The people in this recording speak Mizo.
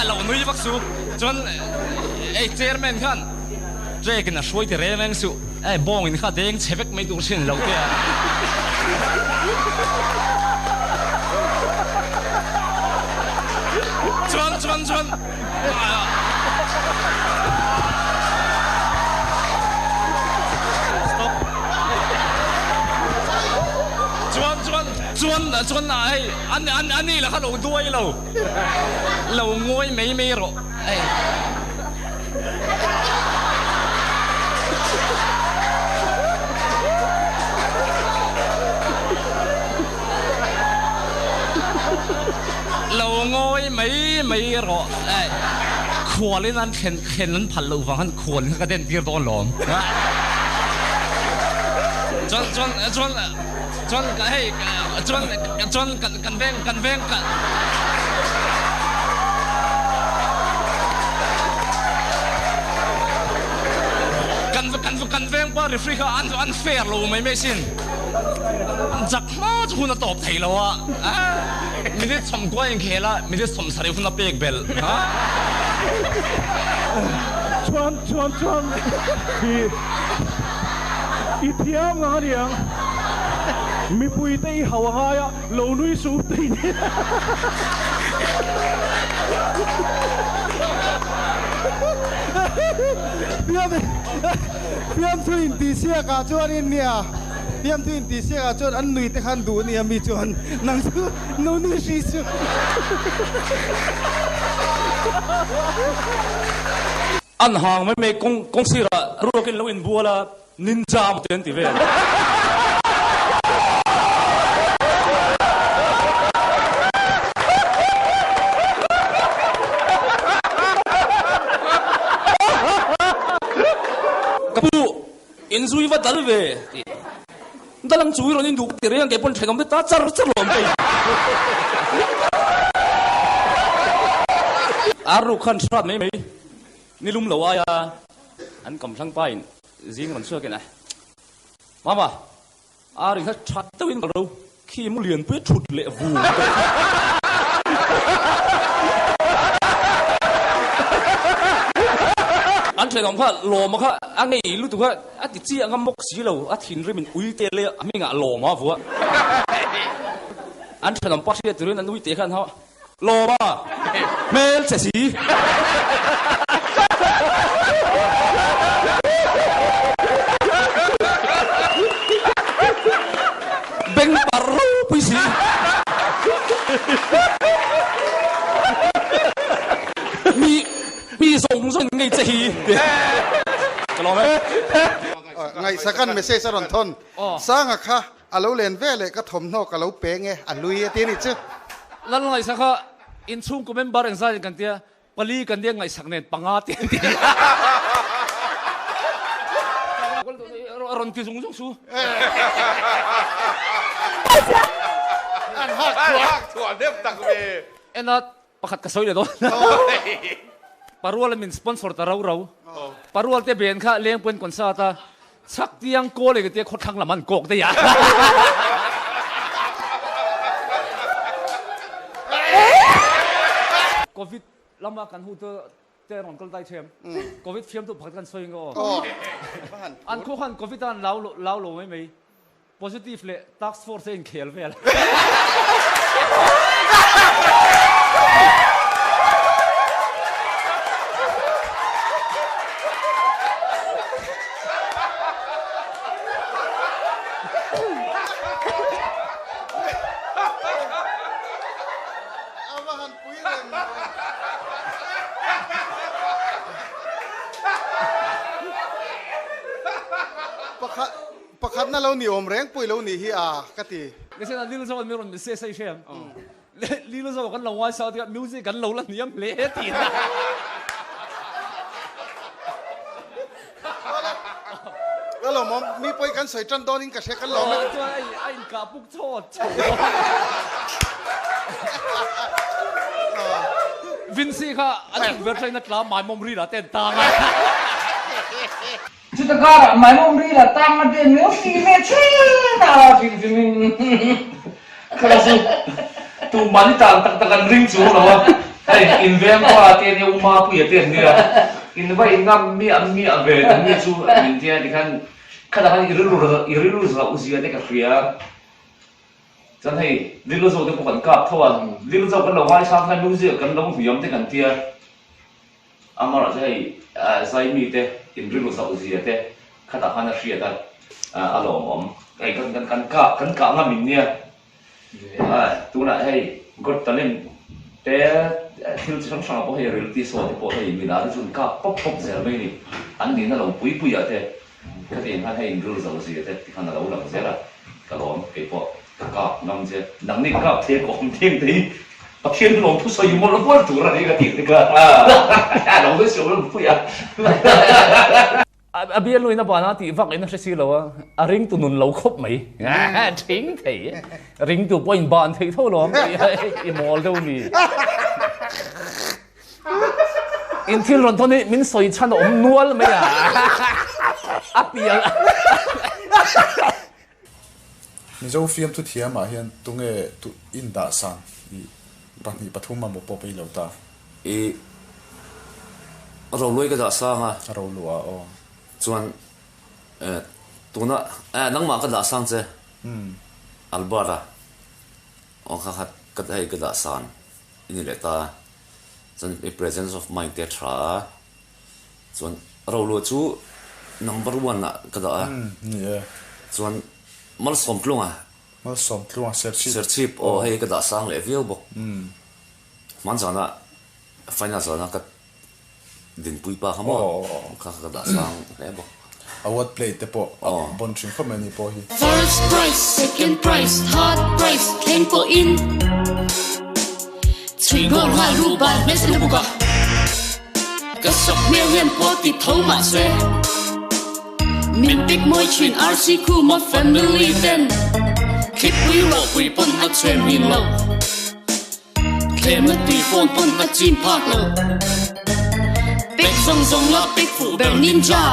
Lo nui vak su. Chuan hei chairman khan Trek in a hruai ti reng reng suh. Hei bawng in kha deng chhe vek mai tur thin lo te a. Chuan chuan chuan Stop. Chuan chuan chuan chuan hei an an ani la kha lo duai lo. Lo ngawi mai mai rawh hei. Lo ngawi mai mai rawh hei. Khualin an thlen thlen an phal loh vang khan khualin kha ka den tir dawn lawm. Chuan chuan chuan Chuan hei chuan chuan kan veng kan veng kan kan kan kan veng pa referee kha an an fair lo mai mai sin zak hma chu hun a tawp thei lo a minute 90 inkhel a minute 70 hun a pek belh ha. Chuan chuan chuan hi i thiam ngang a niang. Mipuite i hau a ngai a, lo nui suh tih ni. Fiamthu intihsiak ah chuan in nia, fiamthu intihsiak ah chuan an nui te khan duh ania mi chuan nang chu lo nui hrih suh. An hang mai mai kawng kawng sirah ruakin lo inbual a. Ninja te an ti vel. Ka pu, in zui va dal ve ti. Dal ang chu i rawn induh ti reng ang kei pawn thenawm te ta char char lo ang kei. Ar ruk khan hrat mai mai nilum lo aia an kam thlang pain Zing rawn chhuak in a, Mama, ar in kha tha deuhin ka ro, khi mu lianpui a thut leh vung tawh. An thenawm kha lawma kha a ngei lutuk a, a ti chiah ngam bawk si lo, a thinrim in ui te leh a hmingah lawma a vuah. An thenawm pa hriat turin an ui te kha an hau a, Lawma, hmel che si. Beng par ropui si. Mi mi zawng zawng in ngei che hi. Ka lawm e. Ngaihsakan message a rawn thawn. Sanga kha A lo len ve leh ka thawmhnaw ka lo peng e, a hlui a ti a nih chu. Lal ngaihsak kha inchhungkaw member engzat in kan tia, pali kan tia ngaihsak nen panga te an ti. Rawn ti zung zung su. An hak thuah hnep tak ve. Ena pakhat ka sawi leh dawn. Parual min sponsor ta rau rau. Parual te ben kha lengpuiin concert a chhak tiang kawl eng tia khawthlang lam an kawk daih a. Covid lama kan hu te rawn kal dai thiam. Covid fiam tu pakhat kan sawi ang aw. An khaw khan Covid a an lau lo mai mai. Positive leh task force a inkhel vel. A va han pui reng mai. Pakhat. Pakhatna lo ni awm reng pawh i lo nih hi a, ka ti. Nise na Lil Zo an mi rawn se sei hrem. Lil Zo kan lo ngaisa tikah music kan lo la hniam hle ti na. Ka lawmawm, mi pawh hi kan sawi tan dawnin ka hria kan lawm e. Chuan a inkah puk chawt chawt. Vincy kha an tukverh thlengin a tla maimawm ril ah te an tang a. Chuta karah Maimawm ril a tang a den miau si ve thin a hrim hrim in ka la zu. Tumah ni tang tak tak an ring chuang lo a. Hei in veng pa te ania u Mapuia te an nia, in va in ngam miah miah ve nang ni chu min tia tikhan khatah khan i rilru i rilru zauh zia te ka hria. Chuan hei rilru zawk te pawh kan kap tho a, rilru zawk kan lo ngaisang khan music kan lo hniam te kan tia. Amaherawhchu hei Zaimi te in rilru zauh zia te khatah khan a hriat a, a lawmawm. Hei kan kan kan kah kan kah ngam in nia. Tunah hei Got Talent te thil chi hrang hrangah pawh hei reality show te pawh hei milar te chu an kap pawp pawp zel mai a ni. An nihna lo pui puiah te khatiang khan hei in rilru zauh zia te tikhan a lo lang zel a, ka lawm keipawh ka kap ngam che. Nangni kap thei ka awm theng te hi Pathian lawm thu sawi mawlh mawlh tur a ni ka tih te kha a lo ve siam lo pui a. A bialnu in a ban a tih vak in a hre si lo a, a ringtu nun lo khawp mai. Thing thei e. Ringtu pawh in ban thei tho lo i mawl deuh mi. In thil rawn thawn hi min sawi chhan a awm nual mai a. A pial. Mizo fiamthu thiamah hian tunge tu indah san i pahnih pathum amaw pawh pei lo ta. I roluai ka dah sang a. A rolua aw. Chuan tuna nangmah ka dah sang che. Albert a aw kha kha ka hei ka dah san i ni leh ta. Chuan i presence of mind te a tha a. Chuan Rolua chu number one ah ka dah a. Ni e. Chuan Malsawmtlunga. Malsawmtlunga Serchhip. Serchhip aw hei ka dah sang leh viau bawk. Hman zana final zana ka dinpui pa kha maw kha ka dah sang hle bawk. Award plate te pawh a bon thin khawp mai ni pawh hi. First prize, second prize, third prize thleng pawhin chhui goal nghal ru bal hmel se bawk a. Ka sak hmel hian pawh ti tho mah se min tik mawi thin RC Khuma family ten thlipui rawhpui pawn a chhem hin lo thlemna tui fawn pawn a chim phak lo pek zawng zawng la pek fuh ber ninja.